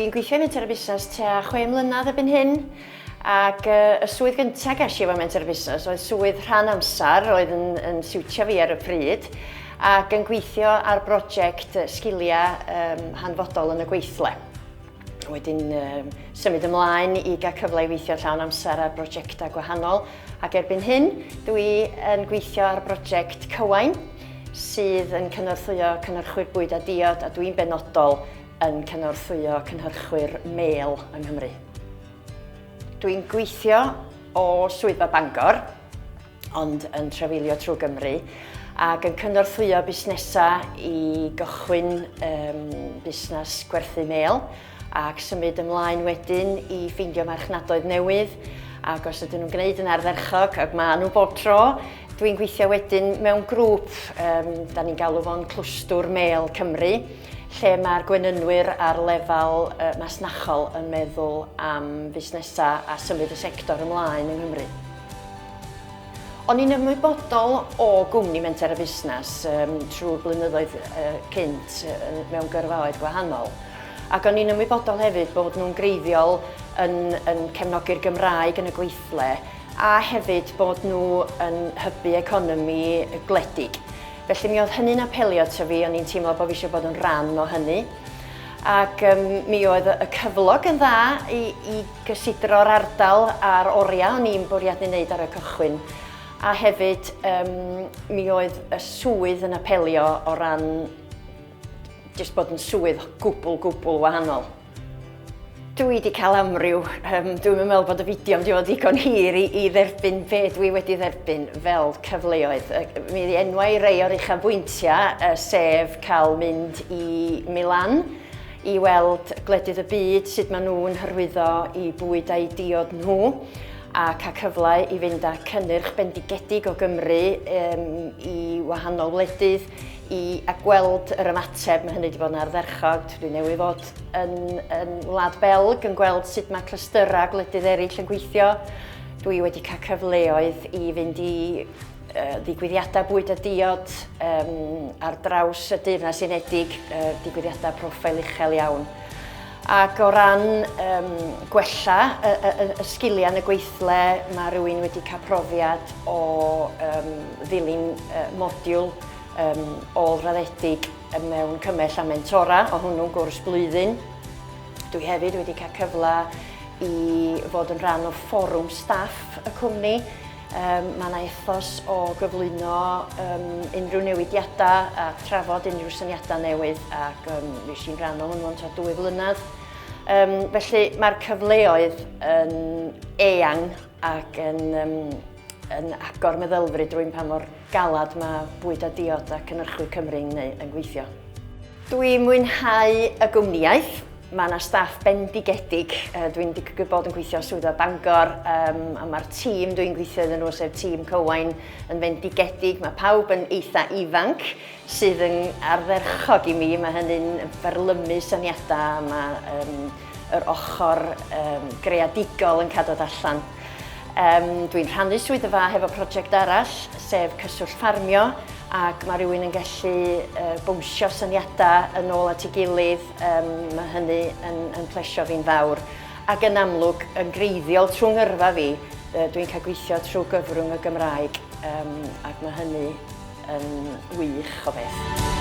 Dwi'n gweithio i Menter a Busnes tua 6 mlynedd erbyn hyn, ac y swydd gyntaf ges i efo Menter a Busnes oedd swydd rhan amser oedd yn, yn siwtio fi ar y pryd, ac yn gweithio ar brosiect sgiliau um, hanfodol yn y gweithle. Wedyn um, symud ymlaen i gael cyfle i weithio llawn amser ar brosiectau gwahanol, ac erbyn hyn dwi yn gweithio ar brosiect Cywain, sydd yn cynorthwyo cynhyrchwyr bwyd a diod, a dwi'n benodol yn cynorthwyo cynhyrchwyr mêl yng Nghymru. Dwi'n gweithio o swyddfa Bangor, ond yn trafeilio trwy Gymru, ac yn cynorthwyo busnesau i gychwyn um, busnes gwerthu mêl, ac symud ymlaen wedyn i ffeindio marchnadoedd newydd, ac os ydyn nhw'n gwneud yn ardderchog, ac maen nhw bob tro, dwi'n gweithio wedyn mewn grŵp, um, da ni'n galw fo'n Clwstwr Mêl Cymru, lle mae'r gwenynwyr ar lefel uh, masnachol yn meddwl am fusnesau a symud y sector ymlaen yng Nghymru. O'n i'n ymwybodol o gwmni Menter a Busnes um, trwy'r blynyddoedd uh, cynt uh, mewn gyrfaoedd gwahanol. Ac o'n i'n ymwybodol hefyd bod nhw'n greiddiol yn, yn cefnogi'r Gymraeg yn y gweithle a hefyd bod nhw yn hybu economi gwledig. Felly mi oedd hynny'n apelio ato fi, o'n i'n teimlo bod fi eisiau bod yn rhan o hynny. Ac um, mi oedd y cyflog yn dda i, i gysidro'r ardal a'r oriau o'n i'n bwriadu wneud ar y cychwyn. A hefyd um, mi oedd y swydd yn apelio o ran jyst bod yn swydd gwbl, gwbl wahanol. Dwi wedi cael amryw. Um, dwi'n meddwl bod y fideo yn mynd i fod ddigon hir i, i dderbyn be dwi wedi dderbyn fel cyfleoedd. Mi enwau rei o'r uchafbwyntiau, sef cael mynd i Milan i weld gwledydd y byd, sut maen nhw'n hyrwyddo i bwyd a'u diod nhw, a cael cyfle i fynd â cynnyrch bendigedig o Gymru um, i wahanol wledydd i, a gweld yr ymateb, mae hynny wedi bod yn ardderchog. Dwi newydd fod yn, yn Wlad Belg yn gweld sut mae clystyrau gwledydd eraill yn gweithio. Dwi wedi cael cyfleoedd i fynd i uh, ddigwyddiadau bwyd a diod um, ar draws y Deyrnas Unedig, uh, digwyddiadau proffil uchel iawn. Ac o ran um, gwella y, y, y sgiliau yn y gweithle, mae rhywun wedi cael profiad o um, ddilyn uh, modiwl um, ôl-raddedig mewn cymell a mentora, o hwnnw'n gwrs blwyddyn. Dwi hefyd wedi cael cyfle i fod yn rhan o fforwm staff y cwmni. Um, mae yna ethos o gyflwyno um, unrhyw newidiadau a trafod unrhyw syniadau newydd ac um, nes i'n rhan o hwnnw am tua 2 flynedd. Um, felly mae'r cyfleoedd yn eang ac yn, um, yn agor meddylfryd rwy'n pa mor galad mae bwyd a diod a cynhyrchwyr Cymru yn, yn gweithio. Dwi'n mwynhau y gwmnïaeth. Mae yna staff bendigedig. Dwi'n digwydd bod yn gweithio swyddfa Bangor um, a mae'r tîm dwi'n gweithio iddyn nhw, sef tîm Cywain, yn fendigedig. Mae pawb yn eitha ifanc sydd yn ardderchog i mi. Mae hynny'n fyrlymu syniadau. Mae um, yr ochr um, greadigol yn cadw allan. Um, dwi'n rhannu swyddfa hefo prosiect arall, sef Cyswllt Ffarmio, ac mae rhywun yn gallu uh, bwnsio syniadau yn ôl at ei gilydd. Um, mae hynny yn, yn plesio fi'n fawr. Ac yn amlwg, yn greiddiol trwy ngyrfa fi, uh, dwi'n cael gweithio trwy gyfrwng y Gymraeg, um, ac mae hynny yn wych o beth.